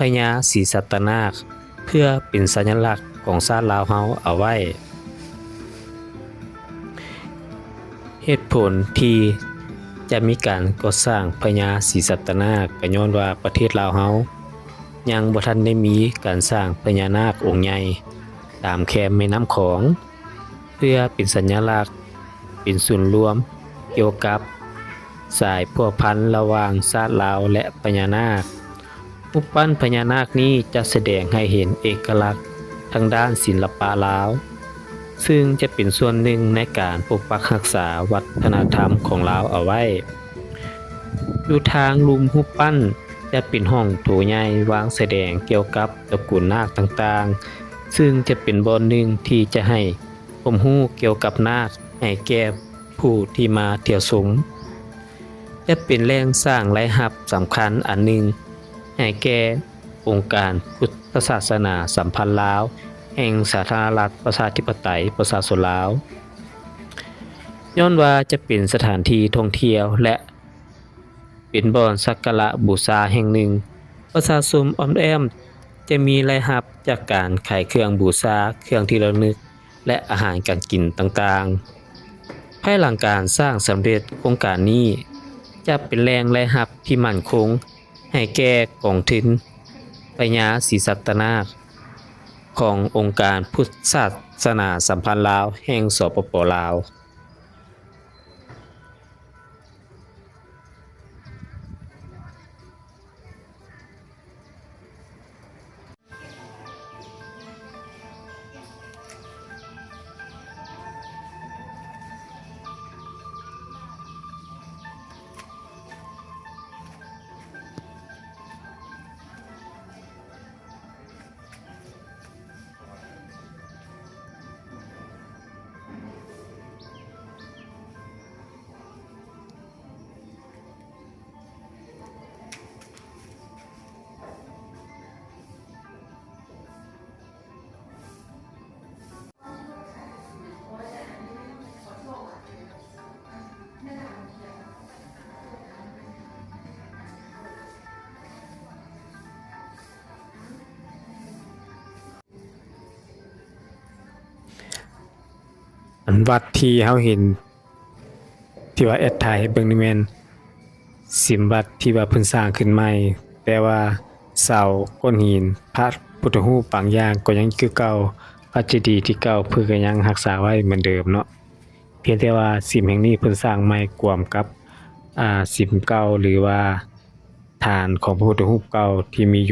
ະຍາສີສັດຕະນາກ ເພື່ອເປັນສັນຍະລັກຂອງຊາດລາວເຮົາເອົາໄວ້. ເຫດຜົນທີ່ຈະມີການກໍ່ສ້າງພະຍາສີສັດຕະນາກ ກໍຍ້ອນວ່າປະເທດລາວເຮົາຍັງບໍ່ທັນໄດ້ມີການສ້າງພະຍານາກອົງໃຫຍ່ຕາມແຄມແມ່ນ້ຳຂອງ ເພື່ອເປັນສັນຍະລັກ ເປັນສູນລວມກ່ຽວກັບສາຍພົວພັນລະຫວ່າງຊາດລາວ ແລະ ພະຍານາກ. ຮູບປັ້ນພະຍານາກນີ້ຈະສະແດງໃຫ້ເຫັນເອກະລັກທາງດ້ານສິລະປະລາວ, ຊຶ່ງຈະເປັນສ່ວນໜຶ່ງໃນການປົກປັກຮັກສາວັດທະນະທຳຂອງລາວເອົາໄວ້. ຢູ່ທາງລຸ່ມຮູບປັ້ນຈະເປັນຫ້ອງໂຖໃຫຍ່ວາງສະແດງກ່ຽວກັບຕະກູນນາກຕ່າງໆ, ຊຶ່ງຈະເປັນບ່ອນໜຶ່ງທີ່ຈະໃຫ້ ຄວາມຮູ້ກ່ຽວກັບນາກໃຫ້ແກ່ຜູ້ທີ່ມາທ່ຽວຊົມ, ຈະເປັນແຫຼ່ງສ້າງລາຍຮັບສຳຄັນອັນໜຶ່ງໃຫ້ແກ່ອົງການພຸດທະສາສະໜາສຳພັນລາວ ແຫ່ງສາທາລະນະລັດປະຊາທິປະໄຕປະຊາຊົນລາວ. ຍ້ອນວ່າຈະເປັນສະຖານທີ່ທ່ອງທ່ຽວ ແລະ ເປັນບ່ອນສັກກາລະບູຊາແຫ່ງໜຶ່ງ, ປະຊາຊົນອ້ອມແອ້ມຈະມີລາຍຮັບຈາກການຂາຍເຄື່ອງບູຊາ, ເຄື່ອງທີ່ລະນຶກ ແລະ ອາຫານການກິນຕ່າງໆ. ພາຍຫຼັງການສ້າງສຳເລັດ, ໂຄງການນີ້ຈະເປັນແຫຼ່ງລາຍຮັບທີ່ໝັ້ນຄົງໃຫ້ແກ່ກອງທຶນພະຍາສີສັດຕະນາກ ຂອງອົງການພຸດທະສາສະໜາສຳພັນລາວ ແຫ່ງ ສປປ ລາວ. ອັນວັດທີ່ເຮົາເຫັນ ທີ່ວ່າແອັດຖ່າຍໃຫ້ເບິ່ງນີ້ແມ່ນສິມວັດທີ່ວ່າເພິ່ນສ້າງຂຶ້ນໃໝ່, ແຕ່ວ່າເສົາ, ໂຂດຫີນ, ພະພຸດທະຮູບບາງຢ່າງກໍຍັງຄືເກົ່າ, ພະເຈດີທີ່ເກົ່າເພິ່ນກໍຍັງຮັກສາໄວ້ເໝືອນເດີມເນາະ. ພຽງແຕ່ວ່າສິມແຫ່ງນີ້ເພິ່ນສ້າງໃໝ່ກວມກັບ, ອ່າ, ສິມເກົ່າ ຫຼືວ່າ ຖານຂອງພະພຸດທະຮູບເກົ່າທີ່ມີ